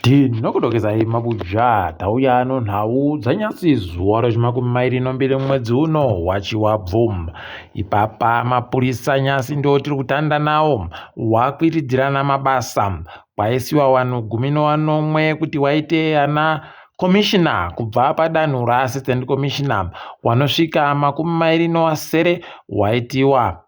Tinokudokezai mabuja tauya nonhau dzanyasi zuva rechimakumi mairi nombiri mwedzi uno wachiwabvu. Ipapa mapurisa nyasi ndo tiri kutanda nawo wakwiridzirana mabasa kwaisiwa vanhu gumi nowanomwe kuti waite ana komishina kubva padanho raassistant commissioner wanosvika makumi mairi nowasere waitiwa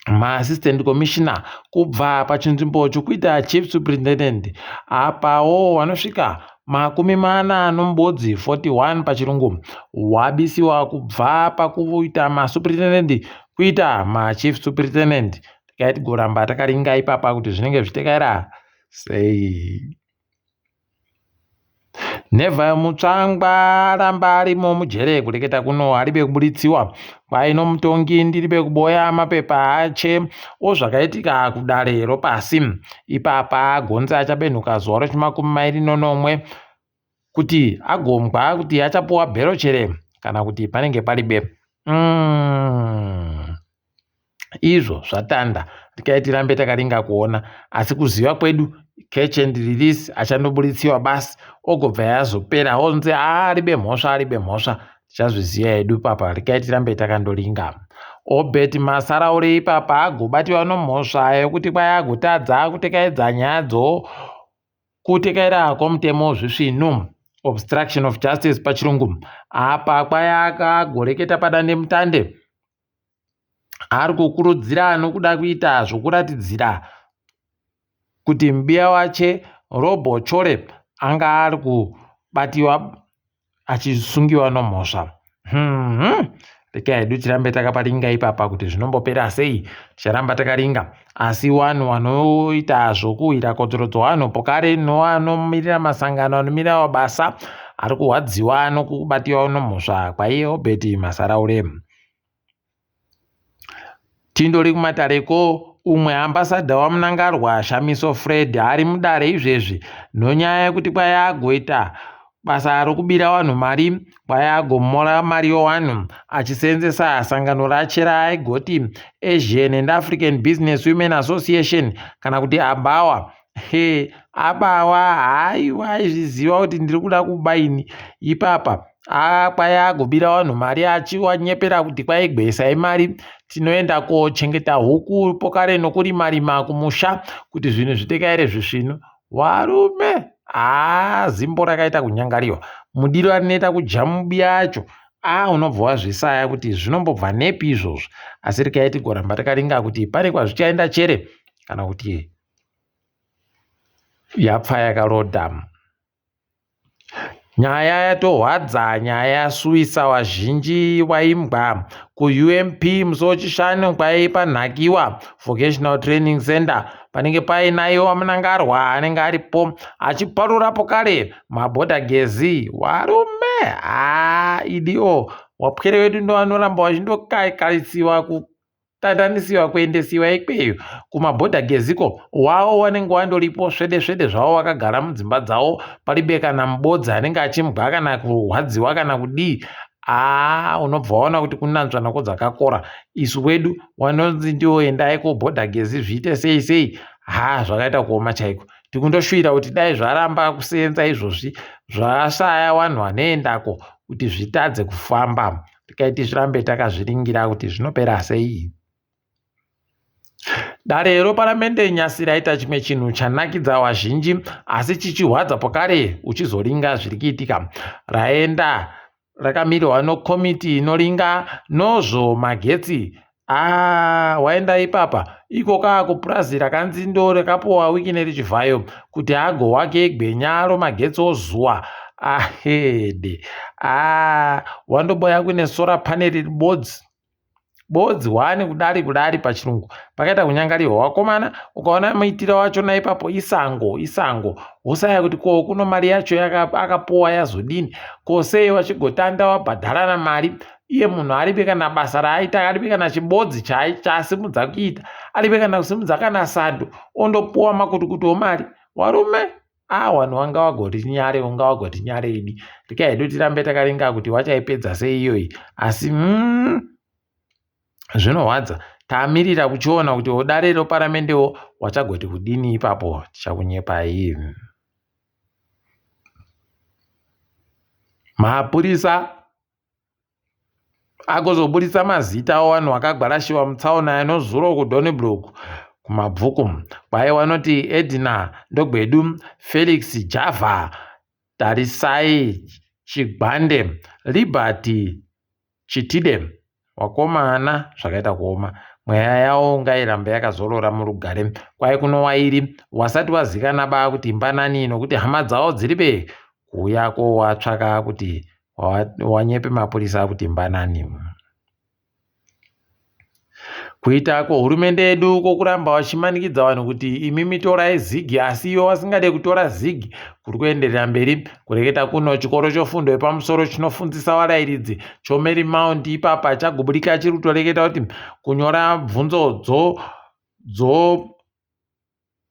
maassistant commissioner kubva pachinzvimbo chokuita chief superintendent apawo vanosvika makumi mana nomubodzi 41 pachirungu wabisiwa kubva pakuita masuperintendent kuita machief superintendent tikai tigoramba takaringa ipapa kuti zvinenge zvichitekaira sei. Never Mutsvangwa aramba arimo mujere kureketa kuno aribe kuburitsiwa kwaino mutongi ndiribe kuboya mapepa ache ozvakaitika kudare ropasi ipapa gonzi achabenhuka zuva rechimakumi mairi nonomwe kuti agombwa kuti achapuwa bhero chere kana kuti panenge paribe mm. Izvo zvatanda regai tirambe takaringa kuona asi kuziva kwedu catch and release achandoburitsiwa basi ogobva yazopera onzi aribe mhosva aribe mhosva tichazviziva hedu papa regai tirambe takandoringa. Obert Masaraure ipapa agobatiwa nomhosva yekuti kwai agotadza kutekaidza nyaya dzo Kutekaira kwomutemo zvisvinu, obstruction of justice pachirungu, apa kwai akagoreketa padandemutande ari kukurudzira nokuda kuita zvokuratidzira kuti mubiya wache Robo Chore anga ari kubatiwa achisungiwa nomhosva. Hmm. Rekai hedu tirambe takaparinga ipapa kuti zvinombopera sei. Ticharamba takaringa. Asi wanhu wanoita zvokuwira kodzero dzowanhu pokare noanomirira masangano anomirira mabasa ari kurwadziwa nokubatiwa nomhosva kwaiye Obert Masaraure. Tindori kumatare ko umwe ambassador waMnangarwa Shamiso Fred ari mudare izvezvi nonyaya yekuti kwai agoita basa rokubira vanhu mari kwai agomora mari yowanhu achiseenzesa sangano rache raaigoti Asian and African Business Women Association kana kuti ABAWA He, abawa haiwa aizviziva kuti ndiri kuda kuba ini ipapa kwai agobira vanhu mari achiwanyepera kuti kwai gwesai mari tinoenda kochengeta huku pokare nokurima rima kumusha kuti zvinhu zvitekaire zvisvinu warume haa zimbo rakaita kunyangariwa mudiro arinoita kujamubiya acho a unobva wazvisaya kuti zvinombobva nepi izvozvo asi regai tigoramba takaringa kuti pane kwazvichaenda chere kana kuti yapfa yakarodha. Nyaya yatohwadza, nyaya yasuwisa wazhinji waimbwa kuUMP musi weChishanu kwaipa Nhakiwa Vocational Training Center panenge painaiwa Mnangarwa anenge aripo achiparurapo kare mabhodha gezi warume haa idiwo wapwere wedu ndovanoramba vachindokakarisiwa Tandanisiwa kuendesiwa ikweyo kumabhodha geziko wawo wanenge wandoripo svede svede zvavo vakagara mudzimba dzavo paribe kana mubodzi anenge achimbwa kana kurwadziwa kana kudii aa unobva waona kuti kunanzva nako dzakakora isu wedu wanonzi ndiwo endai kubhodha gezi zviite sei sei haa zvakaita kuoma chaiko tikundoshuwira kuti dai zvaramba kuseenza izvozvi zvasaya vanhu vanoendako kuti zvitadze kufamba Regai tizvirambe takazviringira kuti zvinopera sei. Dare roparamende nyasi raita chimwe chinhu chanakidza vazhinji asi chichihwadza pokare uchizoringa zviri kuitika. Raenda rakamirwa nokomiti inoringa nozvo magetsi Ah, waenda ipapa iko kaa kupurazi rakanzi ndo rakapuwa Wicknell Chivhayo kuti agowake gwenya romagetsi ozuwa ahede ah, wandoboya kune solar panel bodzi bodzi hwani kudari kudari pachirungu pakaita kunyangarirwa wakomana ukaona muitiro wachona ipapo isango isango wosaya kuti ko kuno mari yacho akapuwa yazodini ko sei wachigotanda wabhadharana mari iye munhu aribe kana basa raaita aribe kana chibodzi chaasimudza kuita aribe kana kusimudza kana sando ondopuwa makutukutu omari warume a wanhu wanga wagoti nyare wanga wagoti nyare idi rika hedu tirambe takaringa kuti wachaipedza sei iyoyi asi mm, zvinorwadza tamirira kuchiona kuti dare reparamendewo wachagoti kudini ipapo tichakunyepai. Mapurisa agozoburitsa mazita evanhu vakagwarashiwa mutsaona yanozuro kuDonnybrook kuMabvuku. Kwai vanoti Edna Ndogwedu, Felix Java, Tarisai Chigwande, Liberty Chitide. Wakomana zvakaita kuoma. Mweya yawo ngairambe yakazorora murugare. Kwai kuno wairi wasati wazikana ba kuti mbanani nokuti hama dzawo dziribe kuuya kowatsvaka kuti wanyepe mapurisa kuti mbanani. Kuita kwehurumende yedu kwokuramba vachimanikidza vanhu kuti imimi torai zigi asi ivo vasingade kutora zigi kuri kuenderera mberi. Kureketa kuno chikoro chofundo yepamusoro chinofundzisa varairidzi choMary Mount ipapa chagubudika chiri kutoreketa kuti kunyora bvunzo dzo dzo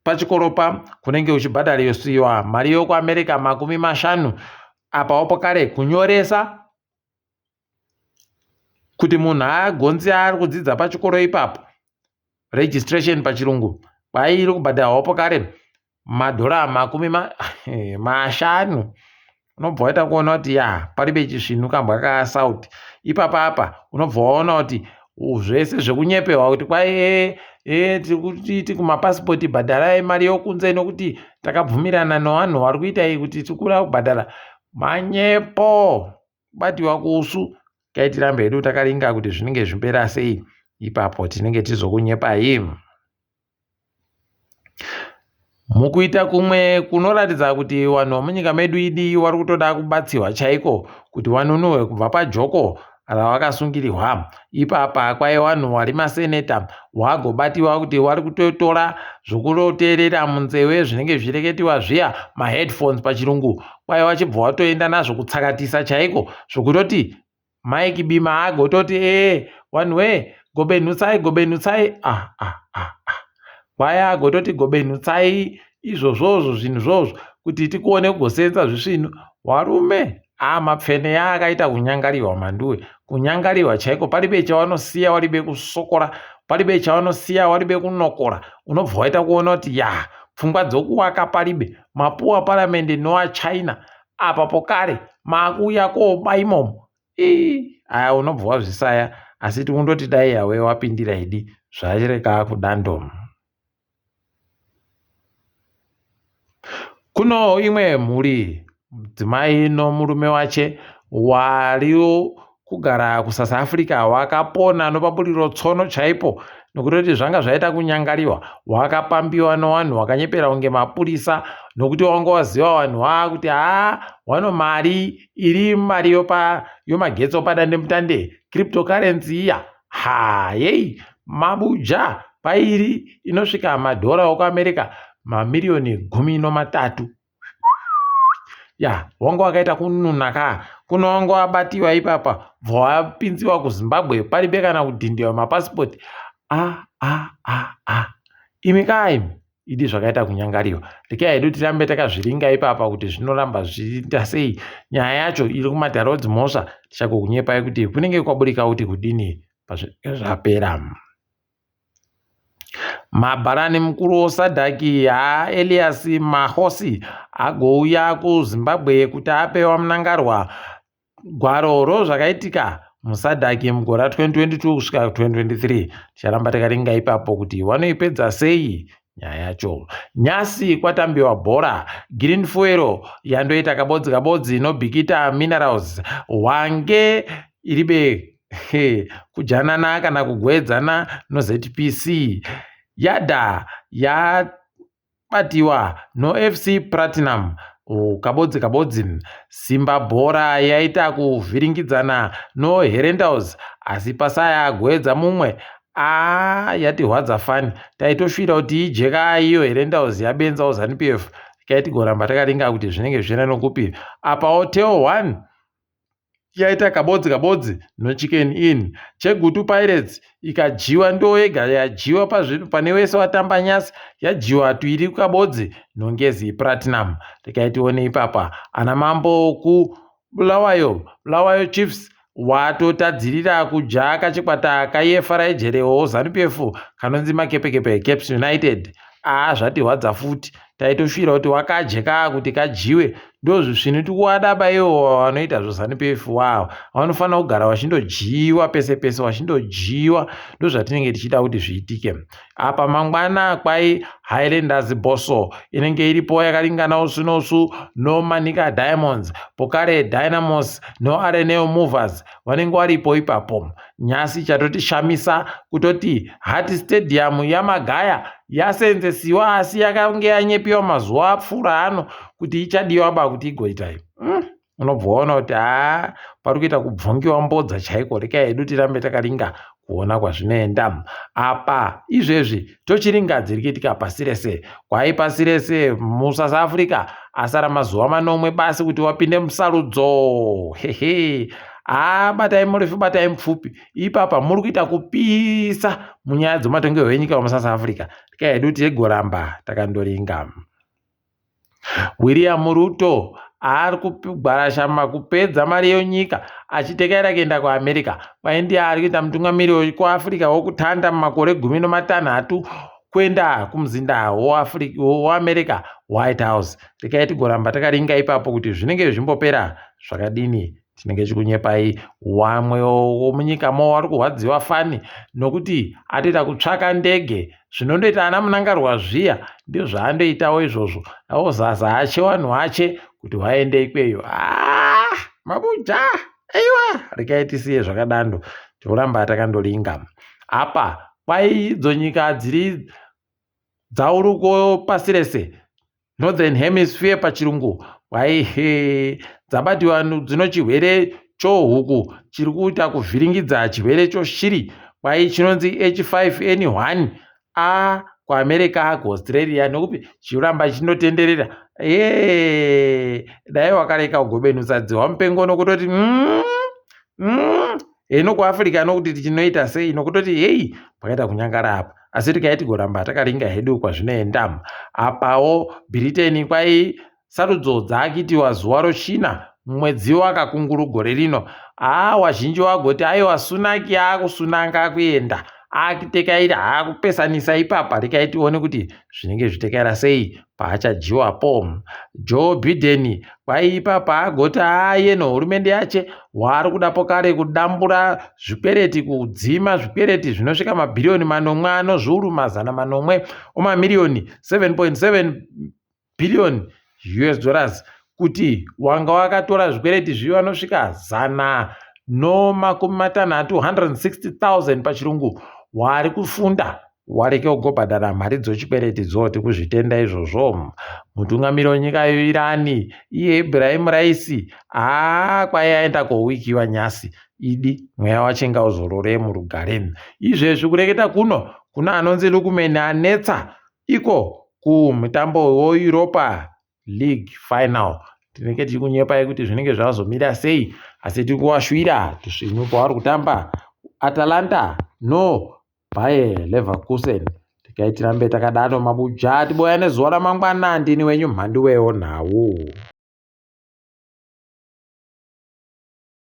pachikoro pa kunenge uchibhadharisiwa mari yokuAmerica 50 apawo pakare kunyoresa kuti munhu agonzi ari kudzidza pachikoro ipapo registration pachirungu kwairi kubhadharwawo pakare madhora 50 unobva waita kuona kuti ya paribe chisvinu kambwa kasauti ipapa apa unobva waona kuti zvese zvekunyepewa kuti kwai e, e, tiri kutiti kumapasipoti bhadharai mari yokunze nokuti takabvumirana nevanhu vari kuita iyi kuti tiri kuda kubhadhara manyepo Kubatiwa kusu kai tirambe hedu takaringa kuti zvinenge zvipera sei ipapo tinenge tizokunyepai. Mukuita kumwe kunoratidza kuti vanhu vemunyika medu idi vari kutoda kubatsirwa chaiko kuti vanunurwe kubva pajoko ravakasungirirwa. Ipapa kwaiva vanhu vari maseneta wagobatiwa kuti wari kutotora zvokutoteerera munzeve zvinenge zvichireketiwa zviya maheadphones pachirungu kwaiva wachibva watoenda nazvo kutsakatisa chaiko zvokutoti Mike Bima agototi ee vanhu wee gobenhutsai gobenhutsai ah, ah, ah, ah. Kwaya agototi gobenhutsai izvozvozvo zvinhu zvozvo kuti tikuone kugosenza zvisvinu warume Haa mapfene yaakaita kunyangariwa Mhanduwe kunyangariwa chaiko paribe chavanosiya waribe kusokora paribe chavanosiya waribe kunokora unobva waita kuona kuti ya pfungwa dzokuwaka paribe mapuwa paramende noa China apa pokare maakuuya koba imomo ii aya unobva wazvisaya asi tikundoti dai yawe wapindira idi zvareka kudando. Kuno imwe mhuri mudzimai nomurume wache wari kugara kuSouth Africa wakapona nopaburiro tsono chaipo nokutoti zvanga zvaita kunyangariwa wakapambiwa nowanhu wakanyepera kunge mapurisa nokuti wanga waziva wanhu waa kuti haa wano mari iri mari yopa yomagetsi opadandemutande cryptocurrency iya haa yei mabuja pairi inosvika madhora okuAmerica mamiriyoni 13. Ya, wanga wakaita kununa ka kuno wanga wabatiwa ipapa bva wapinziwa kuZimbabwe paribe kana kudhindiwa mapasipoti a a a a imi ka imi idi zvakaita kunyangariwa rekai hedu tirambe takazviringa ipapa kuti zvinoramba zvichiita sei nyaya yacho iri kumatare edzimhosva tichagokunyepai kuti kunenge kwaburika kuti kudini pazvinenge zvapera. Mabharani mukuru woSADC Elias Mahosi agouya kuZimbabwe kuti ape VaMnangagwa gwaro rozvakaitika muSADC mugore ra2022 kusvika 2023. Ticharamba takaringa ipapo kuti vanoipedza sei nyaya yacho. Nyasi kwatambiwa bhora, Green Fuel yandoita kabodzi kabodzi noBikita Minerals Hwange iribe kujanana kana kugwedzana noZPC. Yada yabatiwa noFC Platinum kabodzi kabodzi. Simba bhora yaita kuvhiringidzana noHerentals asi pasaya gwedza mumwe Aa yatirwadza fani taitoshuvira kuti ijeka iyo Herentals yabenzawo Zanu PF kai tigoramba takaringa kuti zvinenge zvichienda nokupi apawo Teo One yaita kabodzi kabodzi noChicken Inn Chegutu Pirates ikadyiwa ndo yega yadyiwa pazvinhu pane wese watamba nyasi yadyiwa tuiri kabodzi noNgezi Platinum rekai tione ipapa ana mambo ku Bulawayo Bulawayo Chiefs watotadzirira kudya kachikwata kayefarai jerewo Zanu-PF kanonzi Makepekepe Caps United. Aa zvatirwadza futi taitoshuwira kuti wakadye kaa kuti kadyiwe. Ndozvisvinu tikuwada baiwo vanoita zveZanu PF wavo vanofanira kugara vachindodyiwa pese pese vachindodyiwa ndozvatinenge tichida kuti zviitike. Apa mangwana kwai Highlanders Bosso inenge iripo yakaringana usu nousu noManica Diamonds pokare Dynamos noArenel Movers vanenge varipo ipapo. Nyasi chatotishamisa kutoti Heart Stadium yaMagaya yasenzesiwa asi yakange yanyepiwa mazuva apfuura ano kuti ichadiwa ba kuti igoita Unobva waona kuti haa pari kuita kubvongiwa mbodza chaiko rekai hedu tirambe takaringa kuona kwazvinoenda apa izvezvi tochiringa dziri kuitika pasi rese kwai pasi rese musouth africa asara mazuva manomwe basi kuti wapinde musarudzo hehe haa batai murefu batai mupfupi ipapa muri kuita kupisa munyaya dzomatongerwo enyika wemusouth africa rekai hedu tigoramba takandoringa William Ruto ari kugwarashama kupedza mari yenyika achitekaira kuenda kuAmerica. Kwaindiye ari kuita mutungamiri wekuAfrica wokutanda mumakore 18 kuenda kumuzinda weAmerica White House. Regai tigoramba takaringa ipapo kuti zvinenge zvimbopera zvakadini. Tinenge tichikunyepai wamwe womunyikamo wari kurwadziwa fani nokuti atoita kutsvaka ndege zvinondoita ana munangarwa zviya ndizvo zvaandoitawo izvozvo ozaza ache wanhu ache kuti waende ikweyo ah, mabuja aiwa regai tisiye zvakadando tinoramba takandoringa apa kwaidzo nyika dziri dzauruko pasi rese Northern Hemisphere pachirungu waihe dzabatiwa dzino chirwere chohuku chiri kuita kuvhiringidza chirwere choshiri kwai chinonzi H5N1 a kuAmerica kuAustralia nekupi chiramba chinotenderera ee dai wakareka kugobenutsa dzihwa mupengo nokutoti mm, hino kuAfrica nokuti tichinoita sei nokutoti hei pakaita kunyangara apa asi tikai tigoramba takaringa hedu kwazvinoenda apawo Britain kwai sarudzo dzaakitiwa zuva rochina mwedzi wakakunguru gore rino haa wazhinji wagoti aiwa Sunaki aakusunanga kuenda akitekaira aakupesanisa ipapa rekai tione kuti zvinenge zvitekaira sei paachadyiwapo Joe Biden kwai ipapa agoti aye nehurumende yache waari kudapo kare kudambura zvikwereti kudzima zvikwereti zvinosvika mabhiriyoni manomwe ano zviuru mazana manomwe omamiriyoni 7.7 billion US dollars kuti wanga wakatora zvikwereti zviyo vanosvika zana nomakumi matanhatu 160,000 pachirungu wari kufunda wareke kugobhadhara mari dzochikwereti dzoti kuzvitenda izvozvo mutungamiri wenyika yeIran iye Ibrahim Raisi haa kwai aenda kowikiwa nyasi idi mweya wache ngauzorore murugare izvezvi kureketa kuno kuna anonzi Lukumeni anetsa iko kumutambo weEuropa League final tinenge tichikunyepai kuti zvinenge zvazomira sei asi tiri kuvashuvira tusvinu pavari kutamba Atalanta no Bayer Leverkusen tikai tirambe takadaro mabuja tiboya nezuva ramangwana ndini wenyu mhandu wewo nhau.